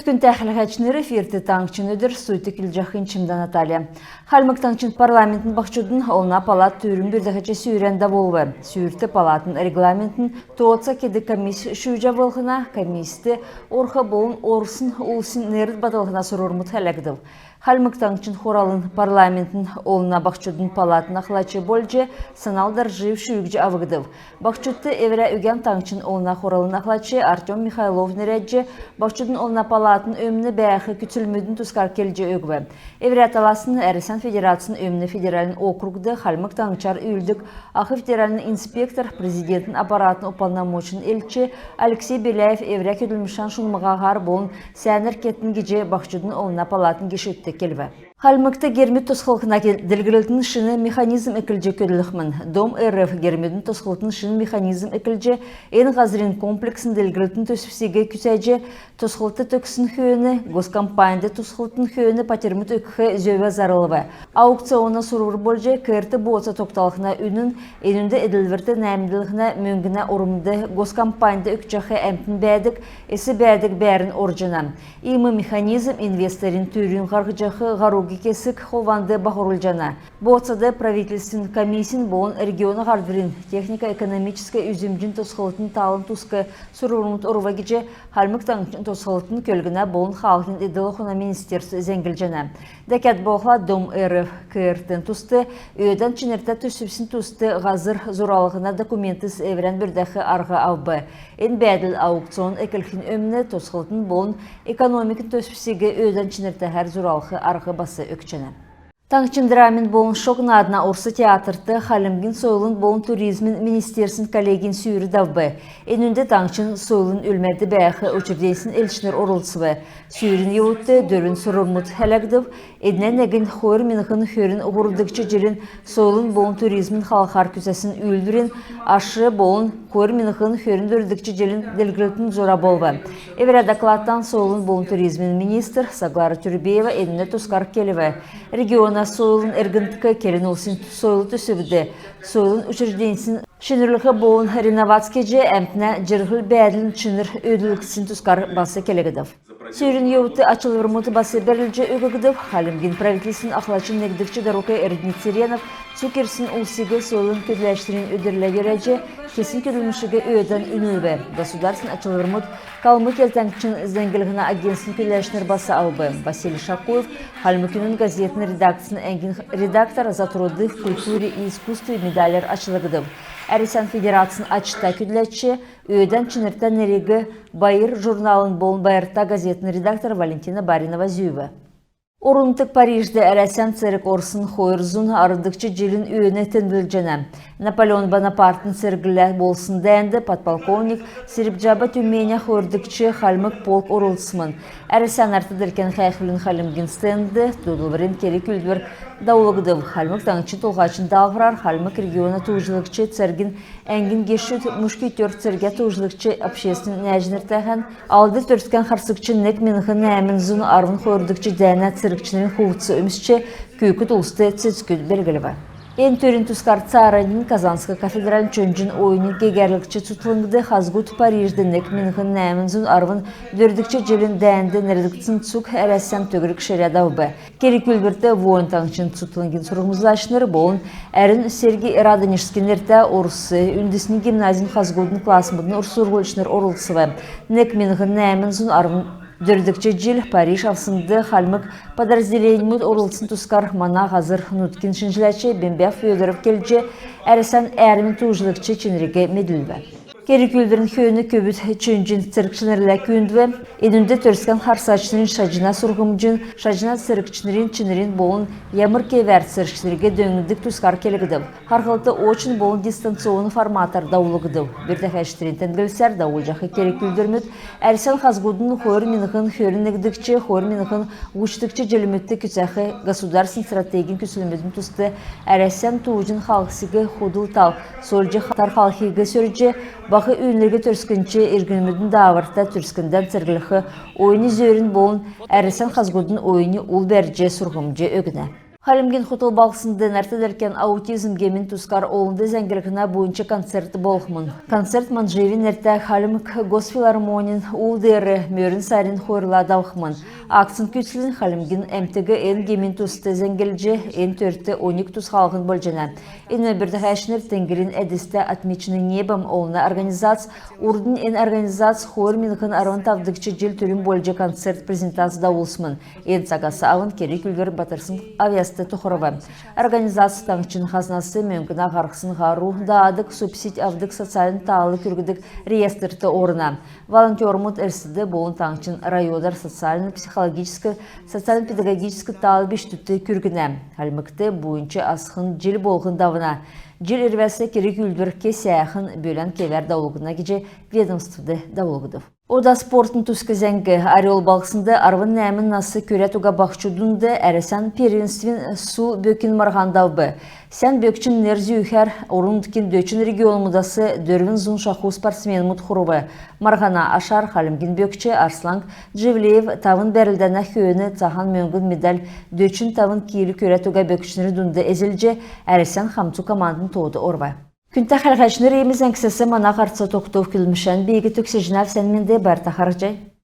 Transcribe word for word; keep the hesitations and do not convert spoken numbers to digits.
Күндтә хәләһәчнр, эфирт «Таңһчин өдр», студьд көдлҗәхнь Чимдә Наталья. Хальмг Таңһчин парламентин баһчудын олна палат түрүн бүрдәгч сүүрән давулв. Сүүрт палатын регламентин тооца кедг комисс шүүҗ авлһна, комисст орх болн орсн улсин нерд батлһна сурврмуд хәләгдв. Хальмг Таңһчин Хуралын парламентин олна баһчудын палатын ахлач болҗ Санал Дорджиев шүүҗ авгдв. Баһчудт эврә үгән Таңһчин Олна Хуралын ахлач Артём Михайлов нерәдҗ, баһчудын олна палатын өмн бәәх күцлмүдин тускар келҗ өгв. Эврә таласн Әрәсән Федерацин Өмн федеральн округд Хальмг Таңһчар үүлддг ах федеральн инспектор, президентин аппаратын уполномоченн элч Алексей Беляев эврә көдлмшән шунмһаһар болн сәәнәр кетн гиҗ баһчудын олна палатын гешүдт келв. Хальмгт гермүд тосхлһна делгрлтин шин механизм эклҗ көдлхмн. Дом РФ гермүдин тосхлтын шин механизм эклҗ, эн һазрин комплексн делгрлтин төсвсиг күцәҗ, тосхлт төгссн хөөн госкомпаньд тосхлтын хөөн патьрмуд өгх зөв зарлв. Аукциона сурвр болҗ КРТ бооца тогталһна үнн, энүнд эдлврт нәәмдлһнә мөңгнә ормд госкомпаньд өгчәх әмтн бәәдг, эс бәәдг бәәрн орҗана. Иим механизм инвесторин түрүн һарһҗах һаруг кесг холванд баһрулҗана. Бооцад правительствин комиссин болн региона һардврин техника-экономическ үзмҗин тосхлтын талын туск сурврмуд орв гиҗ Хальмг Таңһчин тосхлтын, көлгнә болн хаалһин эдл-ахун министерств зәңглҗәнә. Дәкәд болхла Дом РФ КРТ-н туст, өөдән чинртә төсвсин туст һазр зуралһна документс эврән бүрдәх арһ авв. Эн бәәдл аукцион эклхин өмн тосхлтын болн экономикин төсвсиг өөдән чинртәһәр зуралх арһ бас өгчәнә. Таңһчин драмин болн шог наадна орс театрт Хальмгин сойлын болн туризмин министерствин коллегин сүүр давв. Энүнд таңһчин сойлын үлмәд бәәх учрежденьсин элчнр орлцв. Сүүрин йовудт дөрвн сурврмуд хәләгдв. Эднә негнь хойр миңһн хөрн һурвдгч җилин сойлын болн туризмин халхар күцәсн үүлдврин аш болн хойр миңһн хөрн дөрвдгч җилин делгрлтин зура болв. Эврә докладтан сойлын болн туризмин министр Саглара Тюрбеева энүнә тускар келв. Региона сойлын эргндк, келн улсин сойлын төсвд, сойлын учрежденьсин шинрүлх болн реновац кеҗ, әмтнә җирһл-бәәдлин чинр өөдлүлгдсин тускар бас келгдв. Сүүрин йовудт ачлврмуд бас бәрүлҗ өггдв. Хальмгин правительствин ахлачин негдгч дарук Эрдни Церенов цуг ирсн улсиг сойлын көдләчнрин өдрлә йөрәҗ, кесн көдлмшиг өөдән үнлв. Государственн ачлврмуд Калмыкин таңһчин зәңглһнә агентствин көдләчнр бас авв. Василий Шакуев, «Хальмг үнн» газетин редакцин әңгин редактор, «За труды в культуре и искусстве» медаляр ачлгдв. Әрәсән Федерацин ачта көдләч, өөдән чинртә нериг «Байр» журналын болн «Байрта» газетин редактор Валентина Баринова зүүв. Орн-нутг Парижд Әрәсән церг орсн хойр зун арвдгч җилин өөн темдглҗәнә. Наполеон Бонапартын церглә болсн дәәнд подполковник Серебҗаба Тюменя хойрдгч хальмг полк орлцсмн. Әрәсән нарт-делкән һәәхүлин Хальмгин стендд дуудлврин керг-үүлдвр давулгдв. Хальмг Таңһчин Толһачин даалһврар Хальмг региона тууҗлгч цергин әңгин гешүд, «Мушкетёр» цергә тууҗлгч общественн нәәҗнртәһән, Алдр Төрскән харсгч нег миңһн нәәмн зун арвн хойрдгч дәәнә цергчнрин хувц өмсч, күүкд улст цецгүд белглв. Эн төрин тускар цааранднь Казанск кафедральн чонҗин оюни гегәрлгч цутхлңд «Хазгуд Парижд» нег миңһн нәәмн зун арвн дөрвдгч җилин дәәнд нерәдгдсн цуг Әрәсән төгрг ширә давв. Керг-үүлдврт «Воин» таңһчин цутхлңгин сурһмҗлачнр болн әрүн Сергий Радонежскин нертә орс үндсни гимназин хазгудын классмудын сурһульчнр орлцв. Нег миңһн нәәмн зун арвн дөрвдгч җил Париж авснд хальмг подразделеньмүд орлцсн тускар мана һазр-нутгин шинҗләч Бембә Федоров келҗ, Әрәсән әәрмин тууҗлгч чинриг медүлв. Керг-үүлдврин хөөн көвүд чонҗин цергчнрлә күүндв. Энүнд Төрскән харсачнрин шаҗна сурһмҗин, шаҗна цергчнрин чинрин болн ямр кевәр цергчнриг дөңндг тускар келгдв. Харһлт очн болн дистанционн форматар давулгдв. Бүрдәгчнрин темдглсәр, давулҗах керг-үүлдврмүд Әрәсән хазгудын хойр миңһн хөрн негдгч, хойр миңһн һучдгч җилмүдт күцәх государственн стратегин күцлмүдин туст Әрәсән тууҗин халхсиг худл тал сольҗ тархалһиг сөрҗ, баһ үйнриг төрскнч иргнмүдин дааврта төрскндән церглх оюни зөөрин болн Әрәсән хазгудын оюни ул бәрҗ сурһмҗ өгнә. Хальмгин хотл балһснд нарт-делкән аутизм гемин тускар олнд зәңглһнә буйнч концерт болхмн. Концерт Манджиевин нертә Хальмг госфилармонин ул деер мөрн сарин хойрла давхмн. Акцин күцлнь Хальмгин әмтиг эн гемин туст зәңглҗ, эн төрт оньг тусхалһн болҗана. Эн бүрдәһәчнр теңгрин әдст «Отмеченный небом» олна организац. Урднь эн организац хойр миңһн арвн тавдгч җил түрүн болҗ концерт-презентац давулсмн. Эн цагас авн керг-үүлдвр батрсн авъяст тохрв. Организац таңһчин хазнас мөңгнә һарһсн һару даадг, субсидь авдг, социальн таал күргдг реестрт орна. Волонтермуд Элстд болн таңһчин районар социальн-психологическ, социальн-педагогическ таал бичкдүдт күргнә. Хальмгт буйнч асхн җил болһн давна. Җил ирвәс керг-үүлдвр кесг сәәхн, бүлән кевәр давулгдна гиҗ ведомствд давулгдв. Ода спортын туск зәңг. Орёл балһснд арвн нәәмн нас күрәд уга баһчуд дунд Әрәсән первенствин сул бөкин марһан давв. Сән бөкчин нер зүүхәр орн-нутгин дөчн регионмудас дөрвн зун шаху спортсменмуд хурв. Марһана ашар Хальмгин бөкч Арслан Дживлеев тавн бәрлдәнә хөөн цаһан мөңгн медаль дөчн тавн кил күрәд уга бөкчнрин дунд эзлҗ, Әрәсән хамцу командын тоод орв. Күндтә хәләһәчнр, иим зәңгсәс мана һарц тогтв. Көдлмшән би төгсәҗәнәв. Сән менд, байрта харһий.